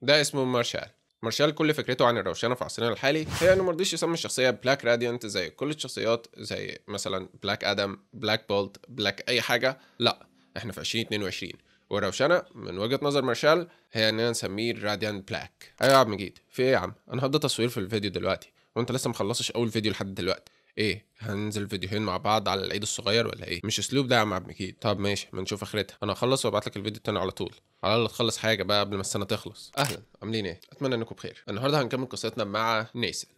ده اسمه مارشال. مارشال كل فكرته عن الروشنه في عصرنا الحالي هي انه مرضيش يسمي الشخصية Black Radiant زي كل الشخصيات، زي مثلا Black Adam، Black Bolt، Black اي حاجة. لا، احنا في 2022، والروشنه من وجهه نظر مارشال هي اننا نسميه Radiant Black. ايوه يا عم مجيد، في ايه يا عم؟ انا هبدا تصوير في الفيديو دلوقتي وانت لسه مخلصش اول فيديو لحد دلوقتي. ايه، هننزل فيديوهين مع بعض على العيد الصغير ولا ايه؟ مش اسلوب ده يا عم عبد المجيد. طب ماشي، ما نشوف اخرتها. انا هخلص وابعت لك الفيديو التاني على طول، على الله تخلص حاجة بقى قبل ما السنة تخلص. اهلا، عاملين ايه؟ اتمنى انكم بخير. النهارده هنكمل قصتنا مع نيسن.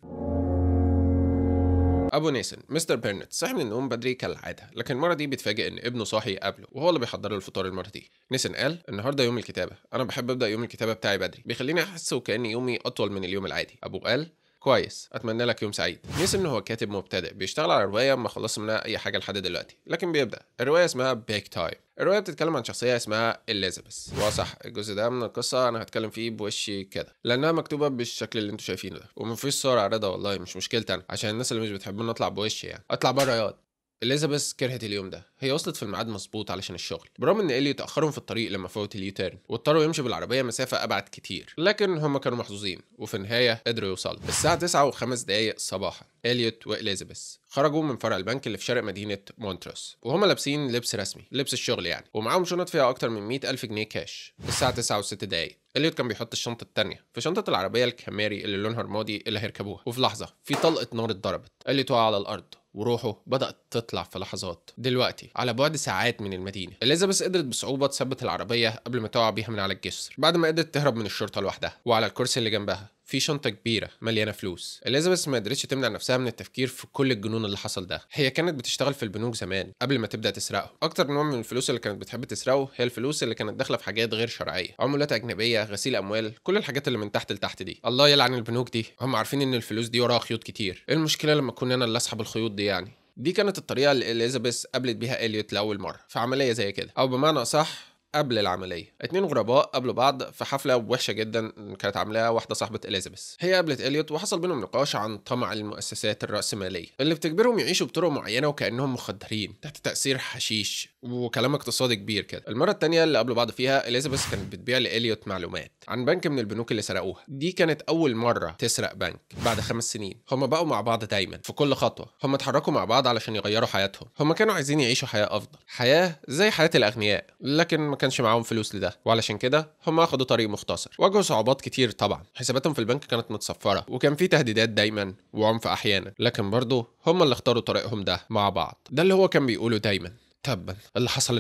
ابو نيسن مستر بيرنت صحي من النوم بدري كالعادة، لكن المرة دي بيتفاجئ ان ابنه صاحي قبله وهو اللي بيحضر له الفطار المرة دي. نيسن قال النهارده يوم الكتابة، انا بحب ابدا يوم الكتابة بتاعي بدري، بيخليني احس وكأن يومي اطول من اليوم العادي. ابوه قال كويس، اتمنى لك يوم سعيد. نيسن هو كاتب مبتدئ بيشتغل على رواية ما خلصش منها اي حاجة لحد دلوقتي، لكن بيبدا. الرواية اسمها Big Time. الرواية بتتكلم عن شخصية اسمها اليزابيث. وصح، الجزء ده من القصة انا هتكلم فيه بوشي كده لانها مكتوبة بالشكل اللي انتوا شايفينه ده، ومفيش صور عارضه والله، مش مشكلتي انا، عشان الناس اللي مش بتحبني اطلع بوشي يعني. اطلع بره ياض. اليزابيث كرهت اليوم ده. هي وصلت في الميعاد مظبوط علشان الشغل، برغم ان اليوت اتاخرهم في الطريق لما فوت ال U-turn واضطروا يمشوا بالعربية مسافة ابعد كتير، لكن هم كانوا محظوظين وفي النهاية قدروا يوصلوا. الساعة 9:05 صباحا اليوت واليزابيث خرجوا من فرع البنك اللي في شرق مدينة مونتروس، وهم لابسين لبس رسمي، لبس الشغل يعني، ومعاهم شنط فيها اكتر من 100,000 جنيه كاش. الساعة 9:06 اليوت كان بيحط الشنطة الثانية في شنطه العربية الكاماري اللي لونها رمادي اللي هيركبوها، وفي لحظة في طلقه نار اتضربت. اليوت وقع على الارض وروحه بدأت تطلع في لحظات. دلوقتي على بعد ساعات من المدينة، اليزابيث قدرت بصعوبة تثبت العربية قبل ما تقع بيها من على الجسر، بعد ما قدرت تهرب من الشرطة لوحدها. وعلى الكرسي اللي جنبها في شنطة كبيرة مليانة فلوس. اليزابيث ما قدرتش تمنع نفسها من التفكير في كل الجنون اللي حصل ده. هي كانت بتشتغل في البنوك زمان قبل ما تبدأ تسرقه. أكتر نوع من الفلوس اللي كانت بتحب تسرقه هي الفلوس اللي كانت داخلة في حاجات غير شرعية، عملات أجنبية، غسيل أموال، كل الحاجات اللي من تحت لتحت دي. الله يلعن البنوك دي، هم عارفين إن الفلوس دي وراها خيوط كتير. إيه المشكلة لما أكون أنا اللي أسحب الخيوط دي يعني؟ دي كانت الطريقة اللي اليزابيث قابلت بيها إليوت لأول مرة في عملية زي كده، أو بمعنى أصح قبل العملية. اتنين غرباء قابلوا بعض في حفلة وحشة جدا كانت عاملاها واحدة صاحبه اليزابيث. هي قابلت اليوت وحصل بينهم نقاش عن طمع المؤسسات الراسمالية اللي بتجبرهم يعيشوا بطرق معينة وكانهم مخدرين تحت تاثير حشيش وكلام اقتصادي كبير كده. المرة الثانية اللي قابلوا بعض فيها اليزابيث كانت بتبيع لاليوت معلومات عن بنك من البنوك اللي سرقوها. دي كانت اول مرة تسرق بنك بعد 5 سنين. هما بقوا مع بعض دايما في كل خطوة، هما اتحركوا مع بعض علشان يغيروا حياتهم. هما كانوا عايزين يعيشوا حياة افضل، حياة زي حياة الاغنياء، لكن ما كانش معاهم فلوس لده، وعلشان كده هم اخدوا طريق مختصر. واجهوا صعوبات كتير طبعا، حساباتهم في البنك كانت متصفره وكان في تهديدات دايما وعنف احيانا، لكن برضه هم اللي اختاروا طريقهم ده مع بعض. ده اللي هو كان بيقوله دايما. تبا اللي حصل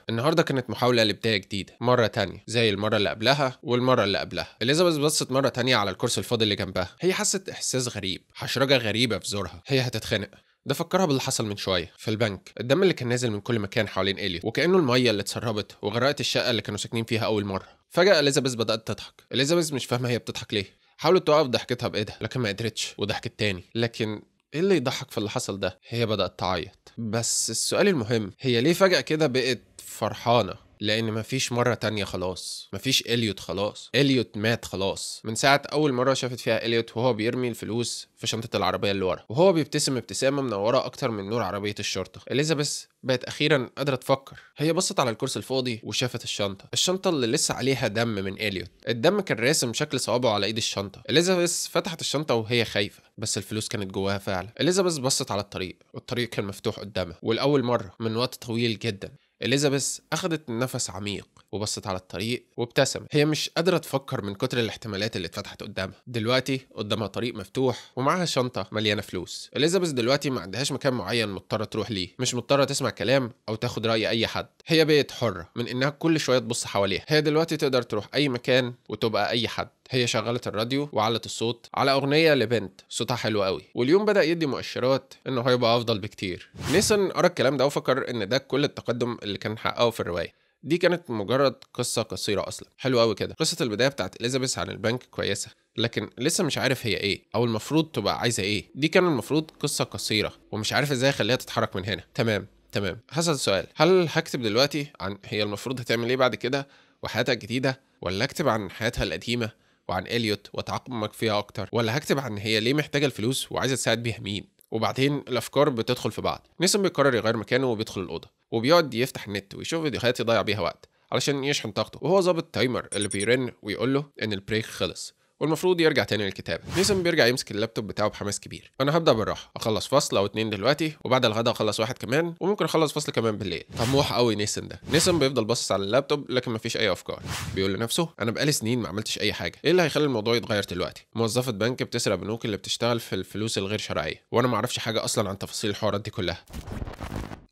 النهارده كانت محاولة لبداية جديدة مرة تانية زي المرة اللي قبلها والمرة اللي قبلها. اليزابيث بصت مرة تانية على الكرسي الفاضي اللي جنبها. هي حست احساس غريب، حشرجه غريبة في زورها، هي هتتخنق. ده فكرها باللي حصل من شوية في البنك، الدم اللي كان نازل من كل مكان حوالين إليوت وكانه المية اللي اتسربت وغرقت الشقة اللي كانوا ساكنين فيها اول مرة. فجاة اليزابيث بدات تضحك. اليزابيث مش فاهمه هي بتضحك ليه، حاولت توقف ضحكتها بايدها لكن ما قدرتش وضحكت تاني. لكن ايه اللي يضحك في اللي حصل ده؟ هي بدات تعيط. بس السؤال المهم، هي ليه فجاة كده بقت فرحانة؟ لان مفيش مرة تانية خلاص، مفيش اليوت خلاص، اليوت مات خلاص. من ساعة اول مرة شافت فيها اليوت وهو بيرمي الفلوس في شنطه العربية اللي ورا وهو بيبتسم ابتسامة منورة اكتر من نور عربية الشرطة، اليزابيث بقت اخيرا قادرة تفكر. هي بصت على الكرسي الفاضي وشافت الشنطة، الشنطة اللي لسه عليها دم من اليوت. الدم كان راسم شكل صوابعه على ايد الشنطة. اليزابيث فتحت الشنطة وهي خايفة، بس الفلوس كانت جواها فعلا. اليزابيث بصت على الطريق، والطريق كان مفتوح قدامها، ولاول مرة من وقت طويل جدا اليزابيث اخذت نفس عميق وبصت على الطريق وابتسمت. هي مش قادرة تفكر من كتر الاحتمالات اللي اتفتحت قدامها. دلوقتي قدامها طريق مفتوح ومعاها شنطه مليانة فلوس. اليزابيث دلوقتي ما عندهاش مكان معين مضطرة تروح ليه، مش مضطرة تسمع كلام او تاخد راي اي حد. هي بقت حره من انها كل شوية تبص حواليها. هي دلوقتي تقدر تروح اي مكان وتبقى اي حد. هي شغلت الراديو وعلت الصوت على اغنية لبنت صوتها حلو قوي، واليوم بدا يدي مؤشرات انه هيبقى افضل بكتير. نيسن قرا الكلام ده وفكر ان ده كل التقدم اللي كان حققه في الرواية. دي كانت مجرد قصة قصيرة اصلا. حلو قوي كده. قصة البداية بتاعت اليزابيث عن البنك كويسة، لكن لسه مش عارف هي ايه او المفروض تبقى عايزه ايه. دي كان المفروض قصة قصيرة ومش عارف ازاي اخليها تتحرك من هنا. تمام. هسأل سؤال، هل هكتب دلوقتي عن هي المفروض هتعمل ايه بعد كده وحياتها الجديدة، ولا اكتب عن حياتها القديمة وعن إليوت واتعمق فيها اكتر، ولا هكتب عن هي ليه محتاجه الفلوس وعايزه تساعد بيها مين؟ وبعدين الافكار بتدخل في بعض. نيسون بيقرر يغير مكانه وبيدخل الاوضة وبيقعد يفتح النت ويشوف فيديوهات يضيع بيها وقت علشان يشحن طاقته، وهو ظابط timer اللي بيرن ويقول له ان ال break خلص والمفروض يرجع تاني للكتابة. نيسن بيرجع يمسك اللابتوب بتاعه بحماس كبير. انا هبدا بالراحة، اخلص فصل او 2 دلوقتي، وبعد الغداء اخلص 1 كمان، وممكن اخلص فصل كمان بالليل. طموح قوي نيسن ده. نيسن بيفضل باصص على اللابتوب لكن مفيش اي افكار. بيقول لنفسه انا بقالي سنين ما عملتش اي حاجة، ايه اللي هيخلي الموضوع يتغير دلوقتي؟ موظفة بنك بتسرق بنوك اللي بتشتغل في الفلوس الغير شرعية، وانا ما اعرفش حاجة اصلا عن تفاصيل الحوارات دي كلها.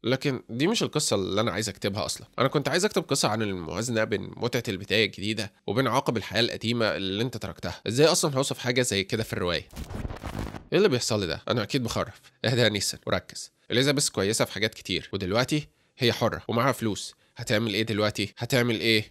لكن دي مش القصة اللي أنا عايز أكتبها أصلا. أنا كنت عايز أكتب قصة عن الموازنة بين متعة البداية الجديدة وبين عواقب الحياة القديمة اللي أنت تركتها. إزاي أصلا هوصف حاجة زي كده في الرواية؟ إيه اللي بيحصل لي ده؟ أنا أكيد بخرف. اهدى يا نيسن وركز. إليزابيث كويسة في حاجات كتير، ودلوقتي هي حرة ومعاها فلوس. هتعمل إيه دلوقتي؟ هتعمل إيه؟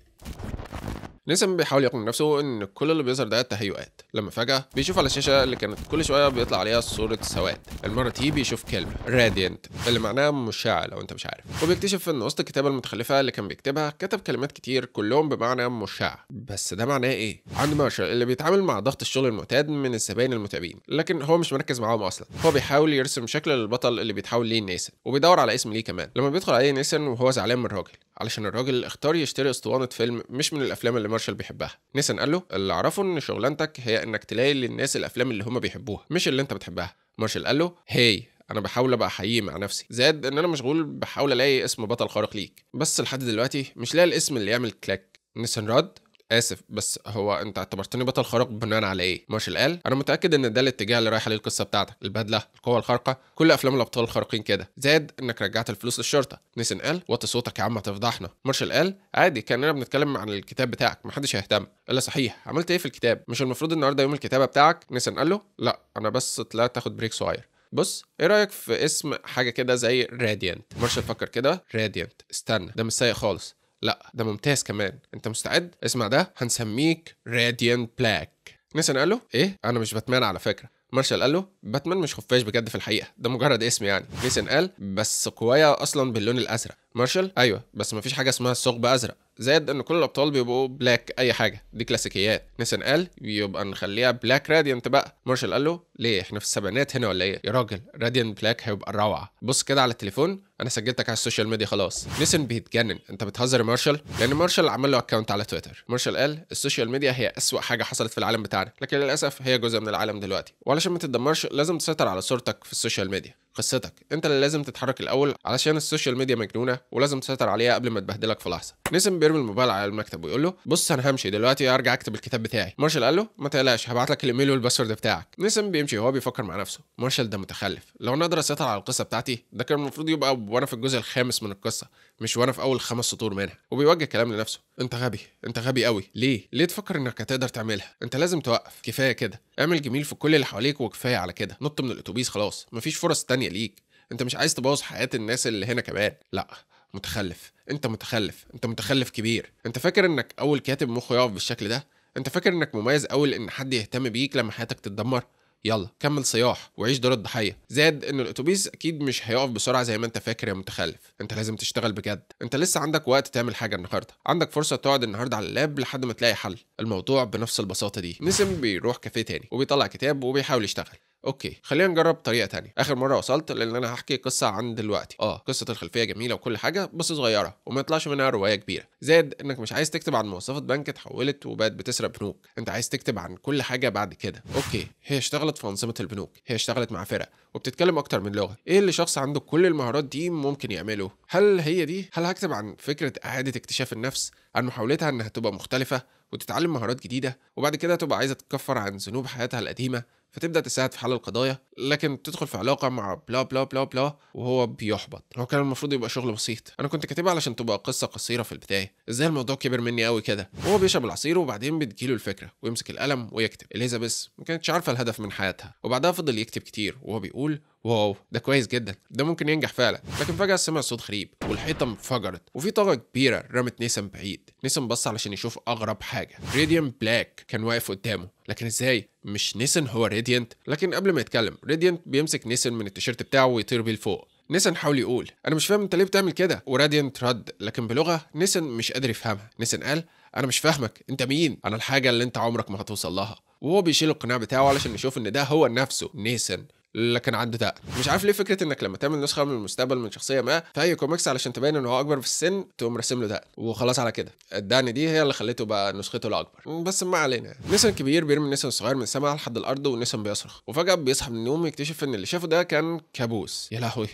نيسن بيحاول يقنع نفسه ان كل اللي بيظهر ده تهيؤات، لما فجأة بيشوف على الشاشة اللي كانت كل شوية بيطلع عليها صورة سواد، المرة دي بيشوف كلمة radiant اللي معناها مشع لو انت مش عارف، وبيكتشف ان وسط الكتابة المتخلفة اللي كان بيكتبها كتب كلمات كتير كلهم بمعنى مشع، بس ده معناه ايه؟ عند مارشال اللي بيتعامل مع ضغط الشغل المعتاد من الزباين المتعبين، لكن هو مش مركز معاهم اصلا، هو بيحاول يرسم شكل للبطل اللي بيتحول ليه نيسن، وبيدور على اسم ليه كمان. لما بيدخل عليه نيسن وهو زعلان من الراجل علشان الراجل اختار يشتري اسطوانة فيلم مش من الافلام اللي مارشال بيحبها. نيسن قال له اللي اعرفه ان شغلانتك هي انك تلاقي للناس الافلام اللي هما بيحبوها مش اللي انت بتحبها. مارشال قال له hey انا بحاول ابقى حقيقي مع نفسي، زاد ان انا مشغول بحاول الاقي اسم بطل خارق ليك، بس لحد دلوقتي مش لاقي الاسم اللي يعمل click. نيسن رد اسف بس هو انت اعتبرتني بطل خارق بناء على ايه؟ مارشال قال انا متاكد ان ده الاتجاه اللي رايح عليه القصة بتاعتك، البدلة، القوة الخارقة، كل افلام الابطال الخارقين كده، زاد انك رجعت الفلوس للشرطة. نيسن قال وطي صوتك يا عم هتفضحنا. مارشال قال عادي كاننا بنتكلم عن الكتاب بتاعك محدش هيهتم. الا صحيح عملت ايه في الكتاب؟ مش المفروض النهارده يوم الكتابة بتاعك؟ نيسن قال له لا انا بس طلعت اخد break صغير. بص ايه رايك في اسم حاجة كده زي Radiant؟ مارشال فكر كده، Radiant، استنى ده مش سيء خالص، لا ده ممتاز كمان، انت مستعد؟ اسمع ده هنسميك Radiant Black. نيسن قال له ايه؟ انا مش باتمان على فكرة. مارشال قال له باتمان مش خفاش بجد في الحقيقة، ده مجرد اسم يعني. نيسن قال بس قوايا اصلا باللون الازرق. مارشال ايوه بس مفيش حاجة اسمها ثقب ازرق، زائد ان كل الابطال بيبقوا black اي حاجة، دي كلاسيكيات. نيسن قال يبقى نخليها Black Radiant بقى. مارشال قال له ليه احنا في السبعينات هنا ولا ايه يا راجل؟ Radiant Black هيبقى روعه. بص كده على التليفون انا سجلتك على ال social media خلاص. نيسن بيتجنن، انت بتهزر يا مارشال؟ لان مارشال عمل له account على تويتر. مارشال قال ال social media هي اسوأ حاجة حصلت في العالم بتاعنا، لكن للاسف هي جزء من العالم دلوقتي، وعلشان ما تتدمرش لازم تسيطر على صورتك في ال social media، قصتك انت اللي لازم تتحرك الاول علشان ال social media مجنونة ولازم تسيطر عليها قبل ما تبهدلك في لحظة. نيسن بيرمي الموبايل على المكتب ويقول له بص انا همشي دلوقتي ارجع اكتب الكتاب بتاعي. مارشال قال له ما تقلقش هبعت لك الايميل وال password بتاعك. نيسن بيمشي وهو بيفكر مع نفسه مارشال ده متخلف، لو انا اقدر اسيطر على القصة بتاعتي ده كان المفروض يبقى وانا في الجزء الخامس من القصة مش وانا في اول 5 سطور منها. وبيوجه كلام لنفسه انت غبي، انت غبي قوي، ليه تفكر انك هتقدر تعملها؟ انت لازم توقف، كفاية كده، اعمل جميل في كل اللي حواليك وكفاية على كده، نط من الاتوبيس خلاص، مفيش فرص تانية ليك، انت مش عايز تبوظ حياة الناس اللي هنا كمان. لا متخلف، انت متخلف، انت متخلف كبير، انت فاكر انك اول كاتب مخه يقف بالشكل ده؟ انت فاكر انك مميز اول ان حد يهتم بيك لما حياتك تتدمر؟ يلا كمل صياح وعيش دور الضحية. زاد ان الاتوبيس اكيد مش هيقف بسرعة زي ما انت فاكر يا متخلف، انت لازم تشتغل بجد، انت لسه عندك وقت تعمل حاجة النهارده، عندك فرصة تقعد النهارده على اللاب لحد ما تلاقي حل. الموضوع بنفس البساطة دي. نسم بيروح كافيه تاني وبيطلع كتاب وبيحاول يشتغل. okay خلينا نجرب طريقه تانية. اخر مرة وصلت لان انا هحكي قصة عن دلوقتي، قصة الخلفية جميلة وكل حاجة بس صغيرة وما يطلعش منها رواية كبيرة. زائد انك مش عايز تكتب عن موظفة بنك اتحولت وبقت بتسرق بنوك، انت عايز تكتب عن كل حاجة بعد كده. okay هي اشتغلت في انظمة البنوك، هي اشتغلت مع فرق وبتتكلم اكتر من لغة، ايه اللي شخص عنده كل المهارات دي ممكن يعمله؟ هل هي دي؟ هل هكتب عن فكرة اعاده اكتشاف النفس، عن محاولتها انها تبقى مختلفة وتتعلم مهارات جديدة وبعد كده تبقى عايزه تكفر عن ذنوب حياتها القديمة فتبدا تساعد في حل القضايا، لكن تدخل في علاقة مع blah blah blah blah وهو بيحبط. هو كان المفروض يبقى شغل بسيط، انا كنت كاتبها علشان تبقى قصة قصيرة في البداية، ازاي الموضوع كبر مني قوي كده؟ وهو بيشرب العصير وبعدين بتجيله الفكرة ويمسك القلم ويكتب. اليزابيث ما كانتش عارفه الهدف من حياتها، وبعدها فضل يكتب كتير وهو بيقول wow ده كويس جدا، ده ممكن ينجح فعلا. لكن فجأة سمع صوت غريب والحيطة انفجرت وفي طاقة كبيرة رمت نيسن بعيد. نيسن بص علشان يشوف أغرب حاجة، Radiant Black كان واقف قدامه، لكن ازاي؟ مش نيسن هو Radiant؟ لكن قبل ما يتكلم Radiant بيمسك نيسن من التيشيرت بتاعه ويطير بيه لفوق. نيسن حاول يقول أنا مش فاهم أنت ليه بتعمل كده، و Radiant رد لكن بلغة نيسن مش قادر يفهمها. نيسن قال أنا مش فاهمك، أنت مين؟ أنا الحاجة اللي أنت عمرك ما هتوصل لها. وهو بيشيل القناع بتاعه علشان يشوف إن ده هو نفسه نيسن. لكن عنده دقن. مش عارف ليه فكرة انك لما تعمل نسخه من المستقبل من شخصية ما في اي كوميكس علشان تبين ان هو اكبر في السن تقوم راسم له دقن وخلاص على كده، الدقن دي هي اللي خليته بقى نسخته الاكبر. بس ما علينا. نيسان كبير بيرمي نيسان الصغير من السماء لحد الارض، ونيسان بيصرخ، وفجاة بيصحى من النوم ويكتشف ان اللي شافه ده كان كابوس. يا لهوي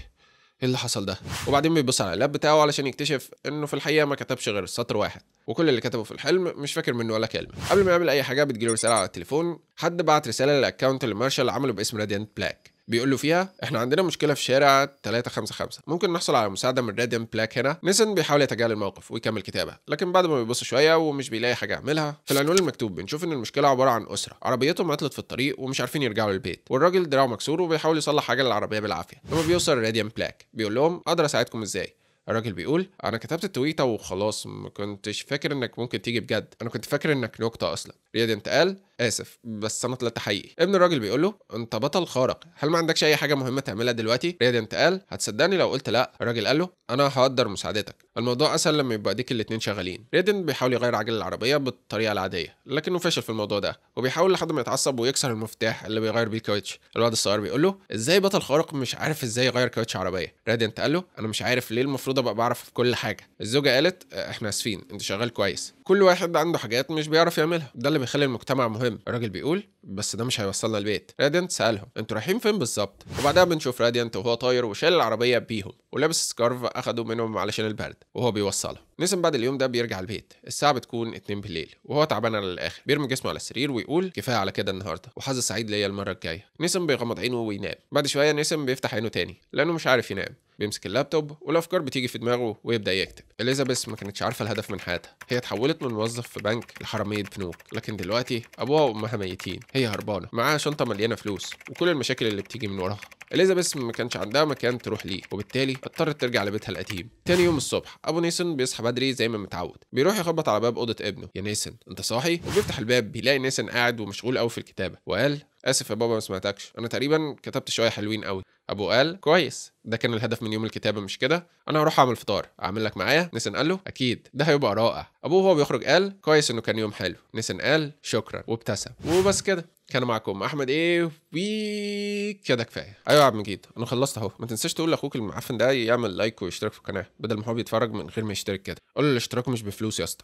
ايه اللي حصل ده؟ وبعدين بيبص على ال lap بتاعه علشان يكتشف انه في الحقيقة ما كتبش غير سطر واحد، وكل اللي كتبه في الحلم مش فاكر منه ولا كلمة. قبل ما يعمل اي حاجة بتجيله رسالة على التليفون، حد بعت رسالة لل account اللي مارشال عمله باسم راديانت بلاك، بيقول له فيها احنا عندنا مشكلة في شارع 355، ممكن نحصل على مساعدة من راديانت بلاك هنا. نيسان بيحاول يتجاهل الموقف ويكمل كتابه، لكن بعد ما بيبص شوية ومش بيلاقي حاجة يعملها، في العنوان المكتوب بنشوف ان المشكلة عبارة عن اسره عربيتهم عطلت في الطريق ومش عارفين يرجعوا للبيت، والراجل دراعه مكسور وبيحاول يصلح حاجة للعربية بالعافية. لما بيوصل راديانت بلاك بيقول لهم اقدر اساعدكم ازاي؟ الراجل بيقول انا كتبت التويته وخلاص، ما كنتش فاكر انك ممكن تيجي بجد، انا كنت فاكر انك نكتة اصلا. راديانت قال اسف بس انا طلعت حقيقي. ابن الراجل بيقول له انت بطل خارق، هل ما عندكش اي حاجة مهمة تعملها دلوقتي؟ راديانت قال هتصدقني لو قلت لا؟ الراجل قال له انا هقدر مساعدتك، الموضوع اسهل لما يبقى ديك الاتنين شغالين. راديانت بيحاول يغير عجل العربية بالطريقة العادية لكنه فشل في الموضوع ده، وبيحاول لحد ما يتعصب ويكسر المفتاح اللي بيغير بيه الكاوتش. الواد الصغير بيقول له ازاي بطل خارق مش عارف ازاي يغير كاوتش عربية؟ راديانت قال له انا مش عارف ليه المفروض ابقى بعرف في كل حاجة. الزوجة قالت احنا اسفين انت شغال كويس، كل واحد عنده حاجات مش بيعرف يعملها، ده اللي بيخلي المجتمع مهم. الراجل بيقول بس ده مش هيوصلنا البيت. راديانت سالهم انتوا رايحين فين بالظبط؟ وبعدها بنشوف راديانت وهو طاير وشايل العربية بيهم ولابس scarf اخده منهم علشان البرد وهو بيوصلها. نيسان بعد اليوم ده بيرجع البيت، الساعة بتكون 2 بالليل وهو تعبان على الاخر، بيرمي جسمه على السرير ويقول كفاية على كده النهارده وحظ سعيد ليا المرة الجاية. نيسان بيغمض عينه وينام. بعد شوية نيسان بيفتح عينه تاني لانه مش عارف ينام، بيمسك اللابتوب والافكار بتيجي في دماغه ويبدا يكتب. اليزابيث ما كانتش عارفه الهدف من حياتها، هي اتحولت من موظف في بنك لحراميه بنوك، لكن دلوقتي ابوها وامها ميتين، هي هربانه معاها شنطه مليانة فلوس وكل المشاكل اللي بتيجي من وراها. اليزابيث ما كانش عندها مكان تروح ليه، وبالتالي اضطرت ترجع لبيتها القديم. تاني يوم الصبح ابو نيسان بيصحى بدري زي ما متعود، بيروح يخبط على باب اوضة ابنه، يا نيسان انت صاحي؟ وبيفتح الباب بيلاقي نيسان قاعد ومشغول قوي في الكتابة، وقال اسف يا بابا ما سمعتكش، انا تقريبا كتبت شوية حلوين قوي. ابوه قال كويس، ده كان الهدف من يوم الكتابة مش كده؟ انا هروح اعمل فطار، اعمل لك معايا؟ نيسان قال له اكيد ده هيبقى رائع. ابوه وهو بيخرج قال كويس انه كان يوم حلو. نيسان قال شكرا وابتسم. وبس كده، كان معكم احمد ايه وكده كفاية. ايوه يا عم مجيد انا خلصت اهو، ما تنساش تقول لاخوك المعفن ده يعمل like ويشترك في القناة بدل ما هو بيتفرج من غير ما يشترك كده، قول له الاشتراك مش بفلوس يا اسطى.